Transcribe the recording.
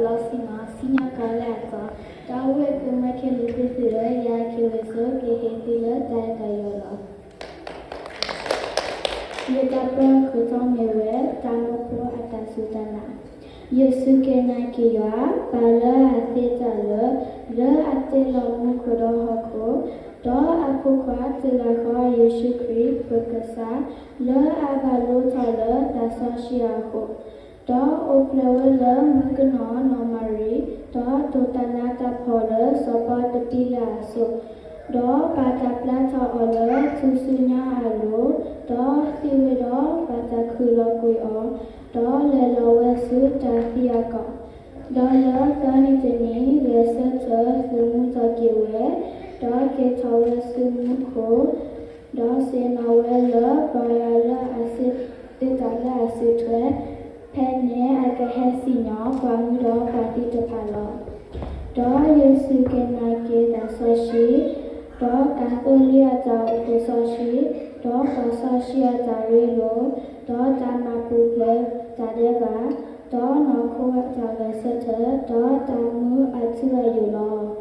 လီၤဆ့ၣ်နီၤ စံၣ်ညီၣ်ကွီၢ်လၢအသီ, ဒီးဝ့ၢ်သုးမုၢ်ခဲလၢာ်သ့ၣ်သုဧၢ, ယၤက့ၤဝဲဆိ ကဟ့ၣ်သုလၢတၢ်အဲၣ်တၢ်ယွၤလီၤ. ယတၢ်ပၢၢ်ခိၣ်တီမ့ၢ်ဝဲ တၢ်မၢဖိအတၢ်စူၢ်တၢ်နာ်. ယ့ၣ်ၡူးကဲနာ်က့ၤယွၤ, ပာ်လၢအသ့တၢ်လၢ လၢအတ့လီၤမူခိၣ်ဒီးဟီၣ်ခိၣ်, ဒီးအဖိခွါတဂၤဃီယ့ၣ်ၡူးခရံာ် ပကစၢ်, လၢအဘၣ်လိၣ်ထီၣ်လၢသးစီဆှံအဃိ, ဒီးအိၣ်ဖျဲၣ်ဝဲလၢမုၣ်ကနီၤနီၢ်မၤရံ, ဒီးဒိးတၢ်နးတၢ်ဖှီၣ်လၢစီၤပီတပံလၢအစိၤ, ဒီးပာ်တၢ်ပျၢ်ထီၣ်အီၤလၢထူၣ်စုညါအလိၤ, ဒီးသံဝဲဒီးဘၣ်တၢ်ခုၣ်လီၤကွံာ်အီၤ, ဒီးလဲၤလီၤဝဲဆူတၢ်သံအကီၢ်, ဒီးလၢသၢနံၤတနံၤ ဂဲၤဆၢထၢၣ်သမူထီၣ်က့ၤဝဲ, ဒီးက့ၤထီၣ်ဝဲဆူမူခိၣ်, ဒီးဆ့ၣ်နီၤဝဲလၢပှၤဂၤလၢအစ့ၣ်, သ့ၣ်တၢ်လၢအစံးထွဲ, ဖဲန့ၣ်အကဟဲစံၣ်ညီၣ်ပှၤမူဒီးပှၤသံတဖၣ်လီၤ. ဒီးယ့ၣ်ၡူးကဲနာ်က့ၤသးစီဆှံ, ဒီးကးသိၣ်လံအတၢ်အိၣ်ဖှိၣ်စီဆှံ, ဒီးပှၤစီဆှံအတၢ်ရ့လိာ်, ဒီးတၢ်မၤပူၤဖျဲးတၢ်ဒဲးဘး, ဒီးနီၢ်ခိအတၢ်ဂဲၤဆၢထၢၣ်, ဒီးတၢ်မူအထူအယိာ်လီၤ.